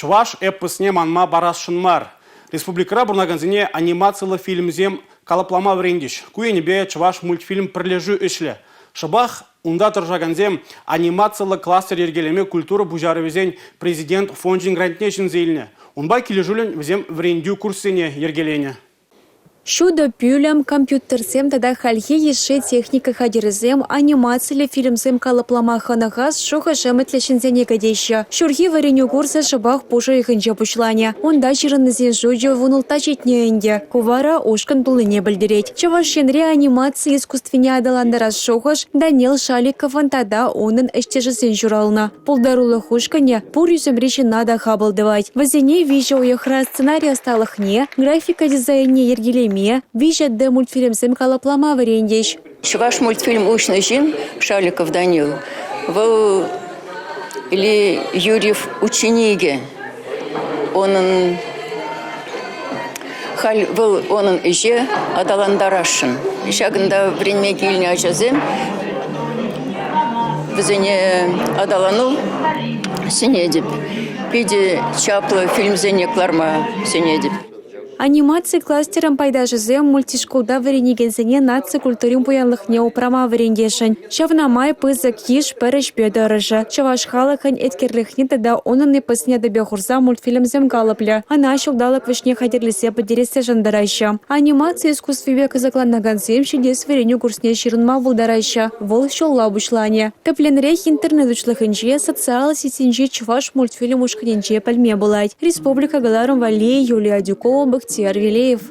Чӑваш эпосне манма парасшӑн мар. Республикӑра пурӑнакансене анимациллӗ фильмсем калӑплама вӗрентӗҫ. Ку енӗпе Чӑваш мультфильм пӗрлешӳ ӗҫлӗ. Шӑпах унта тӑрӑшакансем анимациллӗ кластер йӗркелеме культура пуҫарӑвӗсен президент фончӗн грантне ҫӗнсе илнӗ. Унпа килӗшӳллӗн вӗсем вӗрентӳ курссене йӗркеленӗ. Ҫутӑ пӳлӗм, компьютерсем тата хальхи йышши техника хатӗрӗсем анимациллӗ фильмсем калӑплама хӑнӑхас шухӑш-ӗмӗтлӗ ҫынсене кӗтеҫҫӗ. Ҫурхи вӗренӳ курсӗ шӑпах пуш уйӑхӗнче пуҫланӗ. Унта ҫырӑннисен шучӗ вунултта ҫитнӗ ӗнтӗ. Ку вара ушкӑн пулнине пӗлтерет. Чӑваш Енре анимаци искусствине аталантарас шухӑш Данил Шаликовӑн тата унӑн ӗҫтешӗсен ҫуралнӑ. Пултарулӑх ушкӑнӗ пур ӳсӗмри ҫынна та хапӑл тӑвать. Вӗсене виҫӗ уйӑхра сценари ӑсталӑхне, графика дизайнне йӗркелеме, 3D мультфильмсем калӑплама вӗрентӗҫ. Чӑваш мультфильм уҫнӑ ҫын Шаликов Данил, вӑл или Юрьев ученикӗ. Унӑн халь вӑл унӑн ӗҫе аталантарасшӑн. Ҫакӑнта вӗренме килнӗ ачасем вӗсене аталану сӗнетӗп. Питӗ чаплӑ фильмсене кӑларма сӗнетӗп. Анимаци кластерӗн пайташӗсем мультишкулта вӗренекенсене наци культурин пуянлӑхне упрама вӗрентесшӗн. Ҫавна май пысӑк йыш пӗр ӗҫпе тӑрӑшӗ. Чӑваш халӑхӗн еткерлӗхне тата унӑн эпосне тӗпе хурса мультфильмсем калӑплӗ. Ӑна ҫулталӑк вӗҫне хатӗрлесе пӗтерессе шантараҫҫӗ. Анимаци искусствипе кӑсӑкланакансем ҫитес вӗренӳ курсне ҫырӑнма пултараҫҫӗ. Вӑл ҫулла пуҫланӗ. Тӗплӗнрех интернет уҫлӑхӗнче, социаллӑ сетьсенчи чӑваш мультфильм ушкӑнӗнче пӗлме пулать. Республика кӑларӑм валли Юлия Адюкова, Бахтияр Велеев.